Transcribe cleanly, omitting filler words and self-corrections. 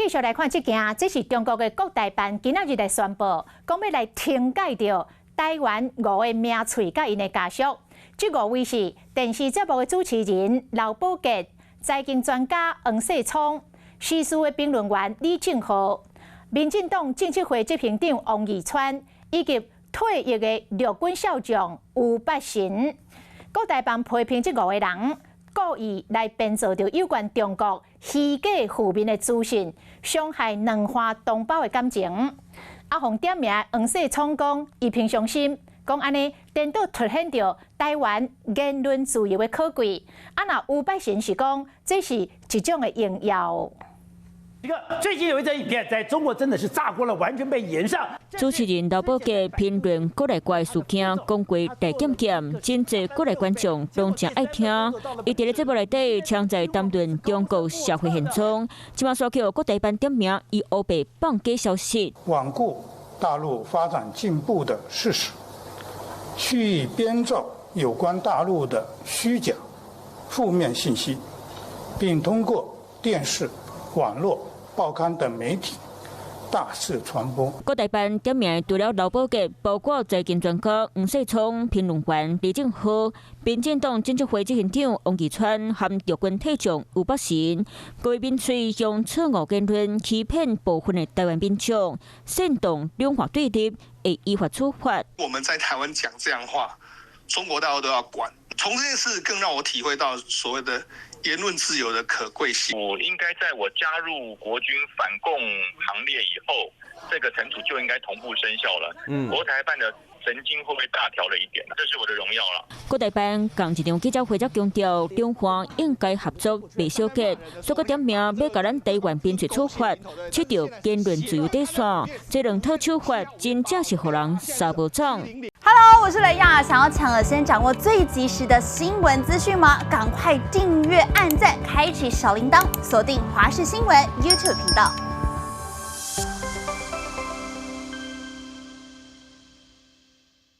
繼續來看這件，這是中國的國台辦今仔日來宣布，講欲來懲戒著台灣五个名喙佮𪜶的家屬。這五位是電視節目的主持人劉寶傑、財經專家黃世聰、時事的評論員李正皓、民進黨政策會執行長王義川，以及退役的陸軍少將吳伯承。國台辦批評這五个人故意來編造著有關中國虛假負面的資訊，傷害兩岸同胞的感情。啊，予點名黃世聰講，伊平常心，講按呢顛倒凸顯著台灣言論自由的可貴。啊，若吳伯承是講，這是一種的榮耀。一個最近有一則影片，在中國真的是炸鍋了，完全被炎上。主持人劉寶傑評論國內外事件，講過大檢檢，真濟國內觀眾攏誠愛聽。伊佇咧節目內底，常在談論中國社會現狀，這馬煞予國台辦點名，伊烏白放假消息，罔顧大陸發展進步的事實，蓄意編造有關大陸的虛假、負面信息，並通過電視、網絡、報刊等媒體大肆傳播。國台辦點名除了劉寶傑，包括財經專家黃世聰、評論員李正皓、民進黨政策會執行長王義川和陸軍退將吳伯承，各位名嘴用錯誤言論欺騙部分的台灣民眾，煽動兩岸對立，會依法處罰。我們在台灣講這樣話，中國大陸都要管。從這件事更讓我體會到所謂的言論自由的可貴性。我應該在我加入國軍反共行列以後，這個懲處就應該同步生效了。國台辦的神經會不會大條了一點？這是我的榮耀了。國台辦仝一場記者會才強調，兩岸應該合作，袂相隔。煞閣點名欲共咱台灣名嘴處罰，觸著言論自由底線，這兩套手法真正是予人捎無掌。 Hello，我是雷亞，想要搶先掌握最及時的新聞資訊嗎？趕快訂閱、按讚、開啟小鈴鐺，鎖定華視新聞 YouTube 頻道。